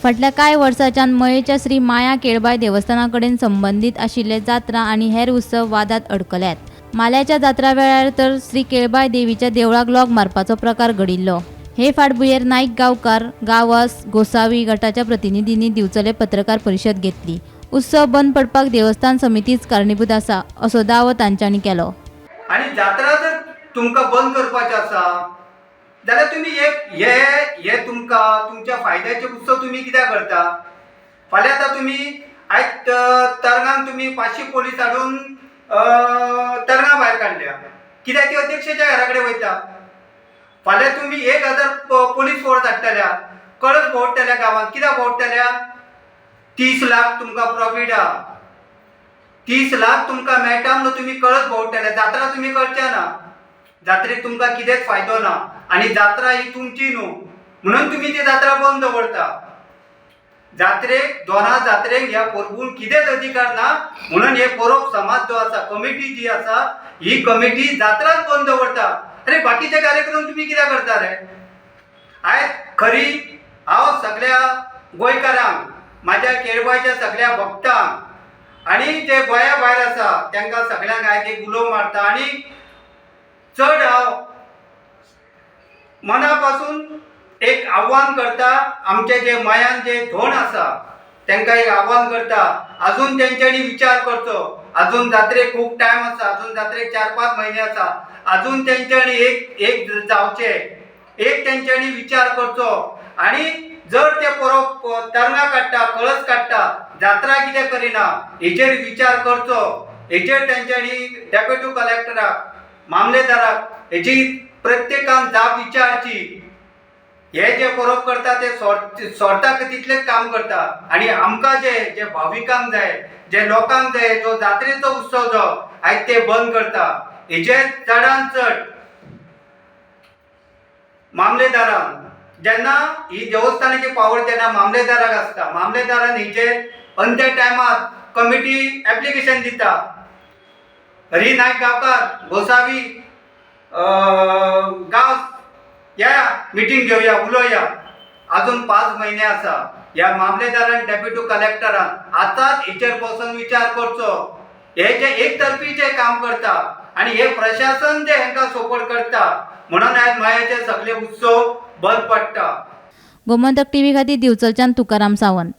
फाटल्या कांय वर्सांच्यान मयेच्या श्री माया केळबाय देवस्थाना कडेन संबंदीत आशिल्ले जात्रा आनी हेर उत्सव वादांत अडकल्यात. माल्याच्या जात्रा वेळार तर श्री केळबाय देवीच्या देवळाक लॉक मारपाचो प्रकार घडिल्लो. हे फाटभुंयेर नायक गांवकार, गांवस, गोसावी गटाच्या प्रतिनिधींनी दिवचले पत्रकार परिशद घेतली. उत्सव बंद पडपाक देवस्थान समितीच कारणीभूत आसा, असो दावो तांच्यांनी केलो. आनी जात्रा जर तुमकां बंद करपाचें आसा जाल्यार तुमी एक हे हे तुमकां तुमच्या फायद्याचे उत्सव तुमी कित्याक करता? फाल्यां आतां तुमी आयज तरंगान तुमी 500 पोलीस हाडून तरंगा भायर काडल्या. कित्याक? ती अध्यक्षाच्या घरा कडेन वयता. फाल्यां तुमी 1000 पोलीस फोर्स हाडटल्या, कळस भोंवडटल्या गांवांत. कित्याक भोंवडटल्या? 30 लाख तुमकां प्रॉफीट आहा, 30 लाख तुमकां मेळटा म्हणून तुमी कळस भोंवडटले. जात्रा तुमी करचे ना. जात्रेक तुमकां कितेंच फायदो ना आनी जात्रा ही तुमची न्हू म्हणून तुमी ती जात्रा बंद दवरता. जात्रेक दोना जात्रेक ह्या परबून कितेंच अधिकार ना म्हणून हे परब समाज जो आसा, कमिटी जी आसा, ही कमिटी जात्राच बंद दवरता. अरे, बाकीचे कार्यक्रम तुमी कित्याक करता रे? आयज खरी हांव सगळ्या गोंयकारांक, म्हाज्या केळबायच्या सगळ्या भक्तांक आनी जे गोंया भायर आसा तांकां सगळ्यांक आयज एक उलो मारता आनी चड हांव मना पासून एक आव्हान करता. आमचे जे मयान जे धोण आसा तांकां एक आव्हान करता, अजून तेंच्यांनी विचार करचो. अजून जात्रेक खूब टायम आसा. अजून जात्रेक 4-5 म्हयने आसा. अजून तेंच्यांनी एक एक जावचें, एक तेंच्यांनी विचार करचो आनी जर ते परब तरंगां काडटा, कळस काडटा, जात्रा कितें करिना हेचेर विचार करचो. हेचेर तेंच्यांनी डेप्युटी कलेक्टराक, मामलेदाराक हेची प्रत्येकान जाप विचारची. हे जे परब करता ते सोर्ताक तितलेच काम करता आनी आमकां जे जे भाविकांक जाय, जे लोकांक जाय, जो जात्रेचो उत्सव जो आयज ते बंद करता, हेचेर चडान चड मामलेदारान, जेन्ना ही देवस्थानाची पावर जेन्ना मामलेदाराक आसता, मामलेदारान हेचेर अंत्य टायमार कमिटी एप्लिकेशन दिता. हरी नायक गांवकार, गोसावी, गांव या, मिटींग घेवया, उलोवया. अजून 5 म्हयने आसा. ह्या मामलेदारान, डेप्युटी कलेक्टरान आतांच हेचेर बसून विचार करचो. हे जे एक तर्फी जे काम करता आनी हे प्रशासन जे हेंकां सपोर्ट करता म्हणून आयज मयाचे सगळे उत्सव बंद पडटा. गोमंतक टीव्ही खातीर दिवचलच्यान तुकाराम सावंत.